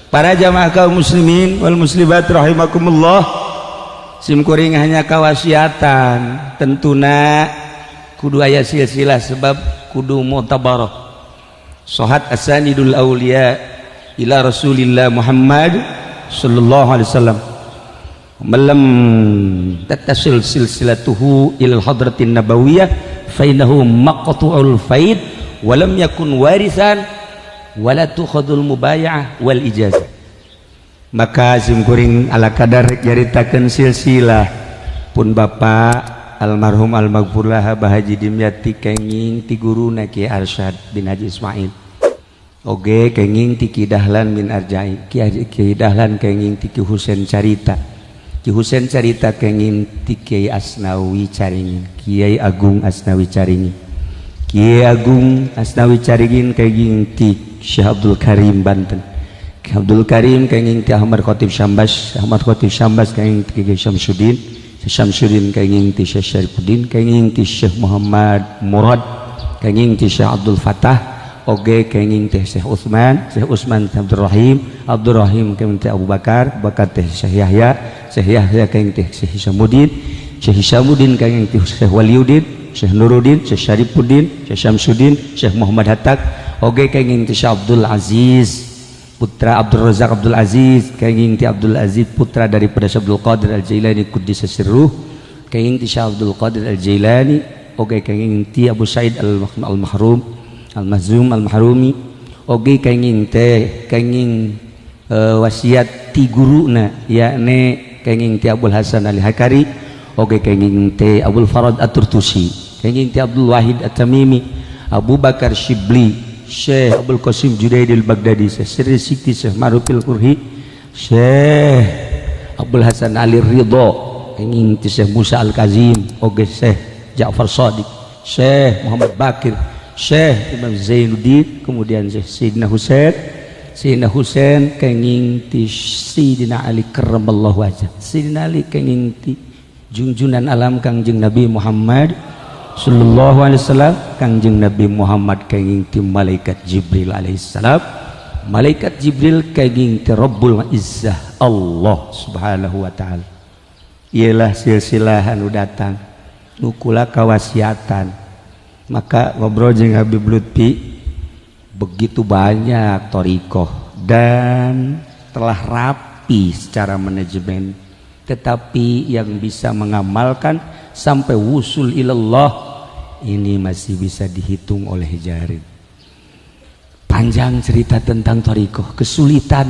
Para jamaah kaum muslimin wal muslimat rahimakumullah, sim kuring hanya kawasiatan, tentuna kudu aya silsilah, sebab kudu mu'tabarah. Sohat asanidul auliya ila Rasulillah Muhammad sallallahu alaihi wasallam, lam tattasil silsilatuhu ila hadratin nabawiyah fa innahu maqtu'ul faid wa lam yakun warisan wala tukhadul mubaya'ah wal ijazah. Maka sim kuring ala kadar nyaritakeun silsilah pun bapak almarhum almaghfurlah Abah Haji Dimyati kenging ti guruna Ki Arsyad bin Haji Ismail, oge kenging ti Ki Dahlan bin Arjai, Ki, Ki Dahlan kenging ti Ki Husen Carita, Ki Husen Carita kenging ti Kiai Asnawi Caringin, Kiai Agung Asnawi Caringin, Kiai Agung Asnawi Caringin kenging ti Syekh Abdul Karim Banten, Ki Abdul Karim kenging ti Ahmad Khatib Syambas, Ahmad Khatib Syambas kenging ti Kiai Syamsuddin, Syamsuddin kenging ti Syekh Syarifuddin, kenging ti Syekh Muhammad Murad, kenging ti Syekh Abdul Fatah, oge kenging teh Syekh Utsman, Syekh Utsman teh Abdul Rahim, Abdul Rahim kenging teh Abu Bakar, Abu Bakar teh Syekh Yahya, Syekh Yahya kenging teh Syekh Hishamuddin, Syekh Hishamuddin kenging teh Syekh Waliuddin, Syekh Nuruddin, Syekh Syarifuddin, Syekh Syamsuddin, Syekh Muhammad Hatak, oge kenging teh Syekh Abdul Aziz putra Abdul Razak Abdul Aziz, kenging ti Abdul Aziz putra daripada Syekh Abdul Qadir Al-Jailani Quddisa Sirruh, kenging ti Syekh Abdul Qadir Al-Jailani, oge kenging ti Abu Said Al-Mahrum Al-Mahzum Al-Mahrumi, oge kenging teh kenging wasiat ti guruna, yakni kenging ti Abul Hasan Ali Hakari, oge kenging teh Abul Farad At-Turtusi, kenging ti Abdul Wahid At-Tamimi, Abu Bakar Shibli, Syekh Abdul Qasim Junaid al-Baghdadi, Syekh Sirri Sikti, Syekh Marufil Qurhi, Syekh Abdul Hasan Ali Ridho, kenging ti Syekh Musa Al-Kazim, oge Syekh Ja'far Sadiq, Syekh Muhammad Bakir, Syekh Imam Zainuddin, kemudian Syekh Sayyidina Husain, Sayyidina Husain kenging ti Sayyidina Ali karramallahu wajah, Sayyidina Ali kenging ti junjunan alam Kangjeng Nabi Muhammad sallallahu alaihi wasallam, Kangjeng Nabi Muhammad kenging ti malaikat Jibril alaihissalam, malaikat Jibril kenging ti Rabbul Izzah Allah subhanahu wa ta'ala. Ialah silsilah anu datang nukula kawasiatan. Maka ngobrol jeung Habib Lutfi, begitu banyak thoriqoh dan telah rapi secara manajemen, tetapi yang bisa mengamalkan sampai wusul ilallah ini masih bisa dihitung oleh jari. Panjang cerita tentang thoriqoh, kesulitan.